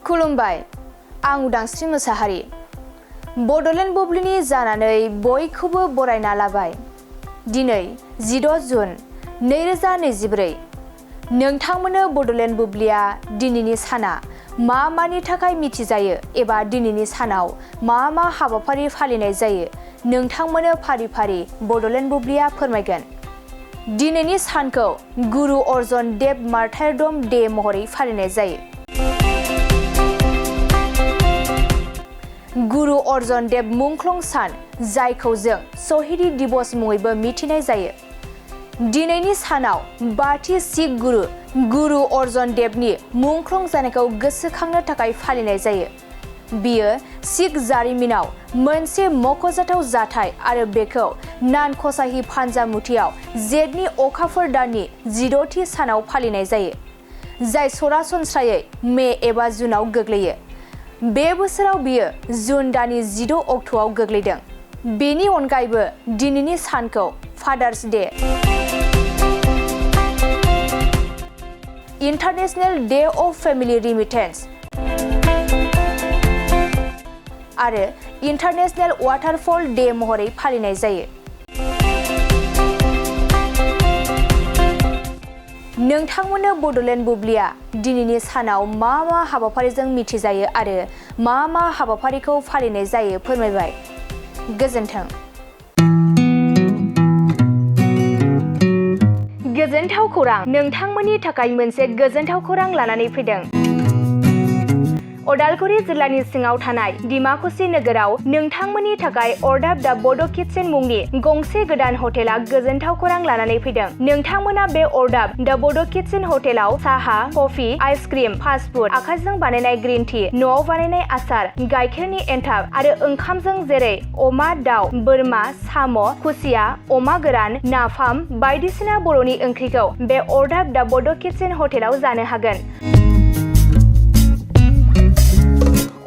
खुलुमबाय, आं उदांस्रि मोसाहारि। बड'लेण्ड बुब्लिनि जानानै बयखौबो बरायना लाबाय। दिनै 16 जुन 2024। नोंथांमोननो बड'लेण्ड बुब्लिया दिनैनि साना मा मानि थाखाय मिथिजायो एबा दिनैनि सानाव मा मा हाबाफारि फालिनाय जायो नोंथांमोननो फारि फारि बड'लेण्ड बुब्लिया फोरमायगोन। दिनैनि सानखौ गुरु अर्जन देव मार्टायरडम डे महरै फालिनाय जायो। गुरु अर्जन देव मुंख्लं सान, जायखौ जों शहीदी दिवस मुङैबो मिथिनाय जायो। दिनैनि सानाव बाथि सिख गुरु अर्जन देवनि मुंख्लं जानायखौ गोसोखांनो थाखाय फालिनाय जायो। बियो सिख जारिमिनाव मोनसे मख'जाथाव जाथाय आरो बेखौ नानकशाही फान्जामुथियाव जेठनि अखाफोर दाननि 16थि सानाव फालिनाय जायो, जाय सरासनस्रायै मे एबा जुनाव गोग्लैयो। बे बोसोराव बियो जुन दाननि 16 अक्ट'आव गोग्लैदों। बेनि अनगायैबो दिनैनि सानखौ father's day, international day of family remittance आरो इन्टारनेशनेल वाटारफल डे महरै फालिनाय जायो। नोंथांमोननो बड'लेण्ड बुब्लिया दिनैनि सानाव मा मा हाबाफारिजों मिथिजायो आरो मा मा हाबाफारिखौ फालिनाय जायो फोरमायबाय। गोजोन्थों। गोजोनथाव खौरां, नोंथांमोननि थाखाय मोनसे गोजोनथाव खौरां लानानै फैदों। उदालगुरि जिल्लानि सिङाव थानाय डिमाकुसि नोगोराव नोंथांमोननि थाखाय अरदाब दा बड' किटचेन मुंनि गंसे गोदान हटेला गोजोनथाव खौरां लानानै फैदों। नोंथांमोना बे अरदाब दा बड' किटचेन हटेलाव साहा, कफि, आइसक्रिम, फास्ट फुड, आखाइजों बानायनाय ग्रीन टि, न'आव बानायनाय आसार, गाइखेरनि एन्थाब आरो ओंखामजों जेरै अमा, दाउ, बोरमा, साम', खुसिया, अमा गोरान, नाफाम बायदिसिना बर'नि ओंख्रिखौ बे अरदाब दा बड' किटचेन हटेलाव जानो हागोन।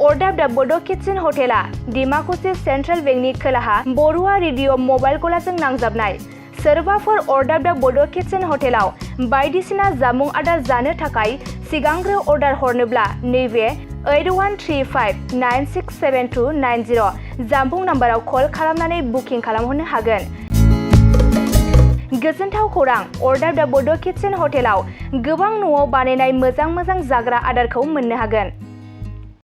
अरदाब दा बड' किटचेन हटेला डिमाकुसि सेन्ट्रेल बेंकनि खोलाहा बरुवा रेडिअ मबाइल गलाजों नांजाबनाय। सोरबाफोर अरदाब दा बड' किटचेन हटेलाव बायदिसिना जामुं आदार जानो थाखाय सिगांग्रो अर्डार हरनोब्ला नैबे 8135967290 जानबुं नाम्बाराव कल खालामनानै बुकिं खालामहरनो हागोन। गोजोनथाव खौरां, अरदाब दा बड' किटचेन हटेलाव गोबां न'आव बानायनाय मोजां जाग्रा आदारखौ मोननो हागोन।